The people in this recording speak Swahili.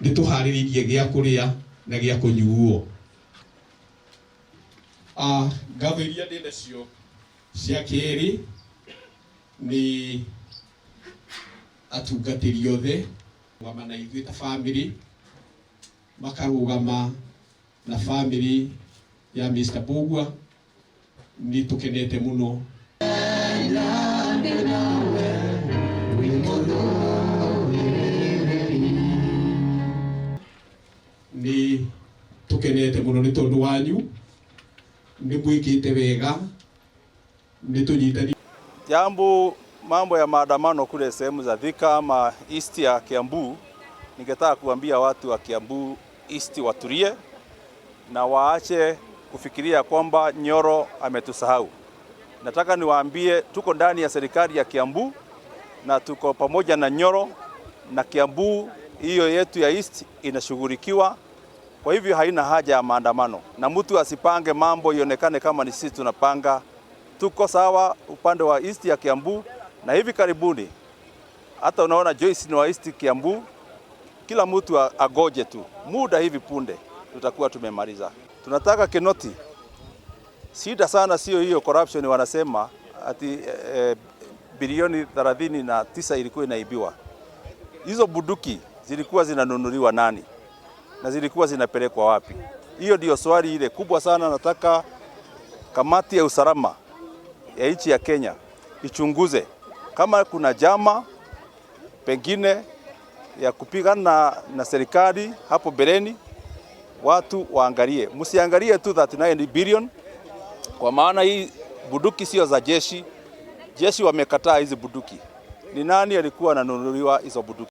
Nĩ tũharĩrĩirie gĩa kũrĩa na gĩa kũnyuo. Ngatho iria ndĩ nacio cia kerĩ nĩ atungatĩri othe rũgama na ithuĩ ta bamĩrĩ, makarũgama na bamĩrĩ ya Mr. Mbugua. Nĩ tũkenete mũno. Nĩ tũkenete mũno nĩ tondũ wanyu, nĩ mwĩkĩte wega, nĩ tũnyitani. Jambo, mambo ya maandamano kule sehemu za Thika ama East ya Kiambu, ningetaka kuambia watu wa Kiambu East watulie na waache kufikiria kwamba Nyoro ametusahau. Nataka niwaambie tuko ndani ya serikali ya Kiambu na tuko pamoja na Nyoro, na Kiambu hiyo yetu ya East inashughulikiwa. Kwa hivyo haina haja ya maandamano, na mtu asipange mambo ionekane kama ni sisi tunapanga. Tuko sawa upande wa East ya Kiambu, na hivi karibuni hata unaona Joyce ni wa East Kiambu. Kila mtu agoje tu muda, hivi punde tutakuwa tumemaliza. Tunataka Kinoti. Shida sana sio hiyo corruption, wanasema ati bilioni 39 ilikuwa inaibiwa. Hizo bunduki zilikuwa zinanunuliwa nani na zilikuwa zinapelekwa wapi? Hiyo ndio swali ile kubwa sana. Nataka kamati ya usalama ya nchi ya Kenya ichunguze kama kuna jama pengine ya kupigana na serikali hapo mbeleni, watu waangalie, msiangalie tu 39 billion, kwa maana hii bunduki sio za jeshi. Jeshi wamekataa hizi bunduki. Ni nani alikuwa ananunuliwa hizo bunduki?